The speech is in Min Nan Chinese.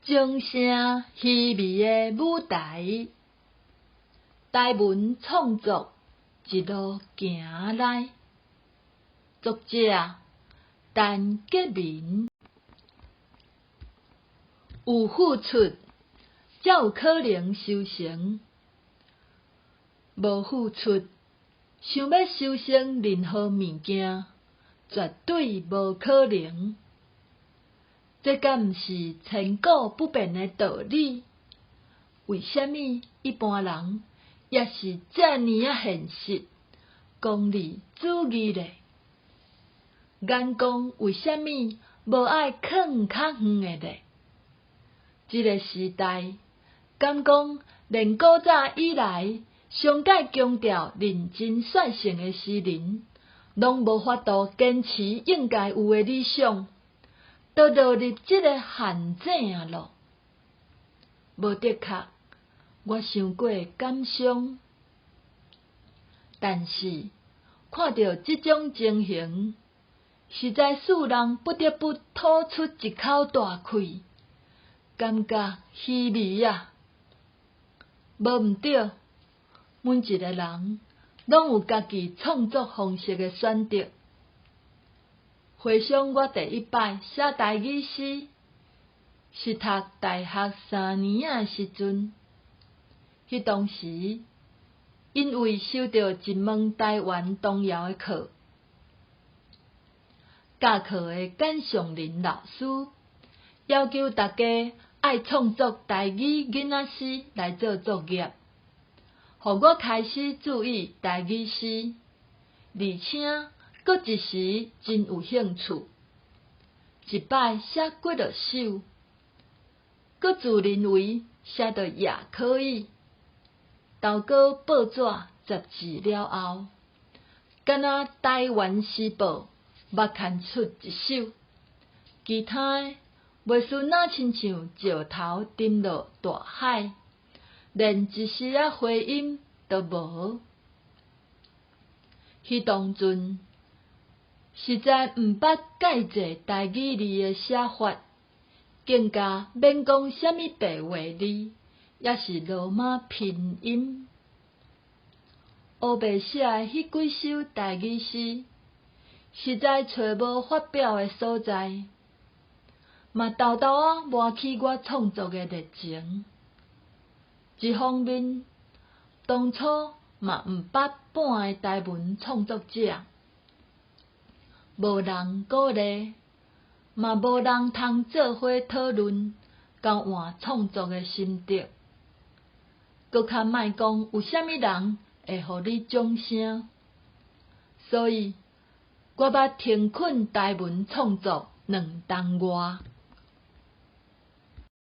精聲虛微的舞台，台文創作一路行來。作者陳潔民。有付出，才有可能修成；無付出，想欲修成任何物件，絕對無可能。這敢毋是千古不變的道理？為啥物一般人猶是遮爾仔現實、功利主義咧？眼光為啥物無愛囥較遠的咧？這个時代，敢講連古早以來上蓋強調認真率性的詩人，攏無法度堅持應該有的理想，都落入這个陷阱仔囉。無的確，我傷過感傷，但是看著這種情形，實在使人不得不吐出一口大氣，感覺虛微啊！無毋對，每一个人攏有家己創作方式的選擇。回想我第一擺寫台語詩，是讀大學三年仔的時陣，彼當時因為修著一門台灣童謠的課，教課的簡尚林老師要求大家愛創作台語囡仔詩來做作業，予我開始注意台語詩，而且閣一時真有興趣。一擺寫幾落首，閣自認為寫得也可以。投稿報紙雜誌了後，敢若台灣時報捌刊出一首，其他的袂輸若親像石頭沉落大海，連一絲仔回音都無。彼當陣實在毋捌蓋濟台語字的寫法，更加免講啥物白話字，抑是羅馬拼音。烏白寫的彼幾首台語詩，實在揣無發表的所在，嘛沓沓仔磨去我創作的熱情。一方面，當初嘛毋捌半个台文創作者，無人鼓勵，嘛無人通做伙討論、交換創作的心得，閣較莫講有啥物人會予你掌聲。所以，我捌停睏台文創作兩冬外。